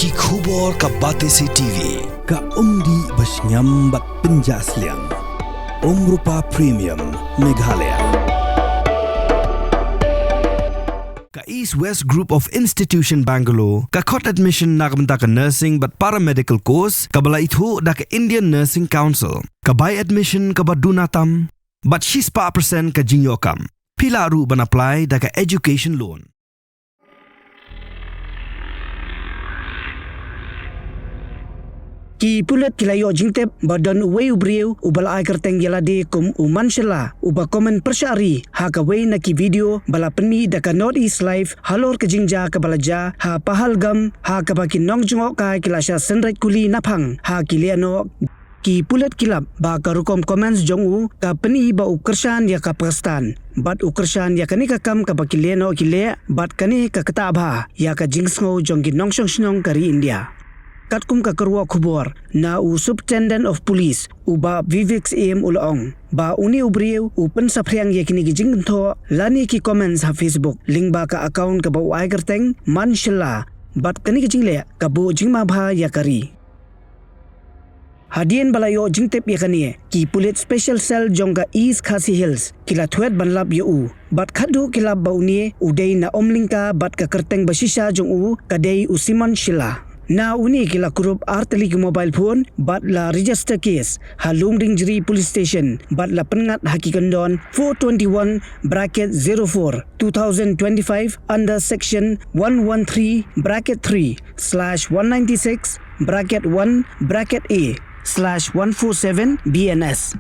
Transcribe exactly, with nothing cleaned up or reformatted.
Ki khubor ka Batesi T V, ka umdih ba shngiam bad pynjah sliang. Umrupa Premium, Meghalaya. Ka East West Group of Institution Bangalore, ka khot admission na ka bynta ka nursing bad paramedical course, kaba la ithuh da ka Indian Nursing Council, ka bai admission kaba duna tam, bad shispah percent ka jingïoh kam. Phi lah ruh ban apply da ka education loan. Ki pulit ki la ïoh jingtip ba don uwei u briew uba la ai kyrteng ïa lade kum u Manshla, uba comment pyrshah ri ha kawei na ki video ba la pynmih da ka North East Live halor ka jingjia kaba la jia ha Pahalgam, ha kaba ki nongjngohkai ki la shah synreit kuli naphang ha ki lehnoh. Ki pulit ki lap ba ka rukom comments jong u ka pyni ba u kyrshan ïa ka Pakistan bad u kyrshan ïa kane ka kam kaba ki lehnoh ki leh, bad kane ka ktah bha ïa ka jingsngew jong ki nongshong shnong ka ri India. Katkum ka kyrwoh khubor na u Superintendent of Police, u Bah Vivek Syiem, u la ong ba une u briew u pynsaphriang ïa kine ki jingkynthoh lane ki comments ha Facebook lyngba ka account kaba u ai kyrteng Manshla, bad kane ka jingleh ka buh jingma bha ïa ka ri. Hadien ba la ïoh jingtip ïa kane, ki pulit Special Cell jong ka East Khasi Hills ki la thwet ban lap ïa u, bad khadduh ki lap ba une u dei na Umlyngka bad ka kyrteng ba shisha jong u ka dei u Simon Shylla. Na une ki la kurup ar tylli ki mobile phone bad la register case ha Lumdiengjri Police Station bad la pynngat ha ki kyndon four twenty-one bracket zero four two thousand twenty-five under section one one three bracket three slash one ninety-six bracket one bracket A slash one four seven B N S.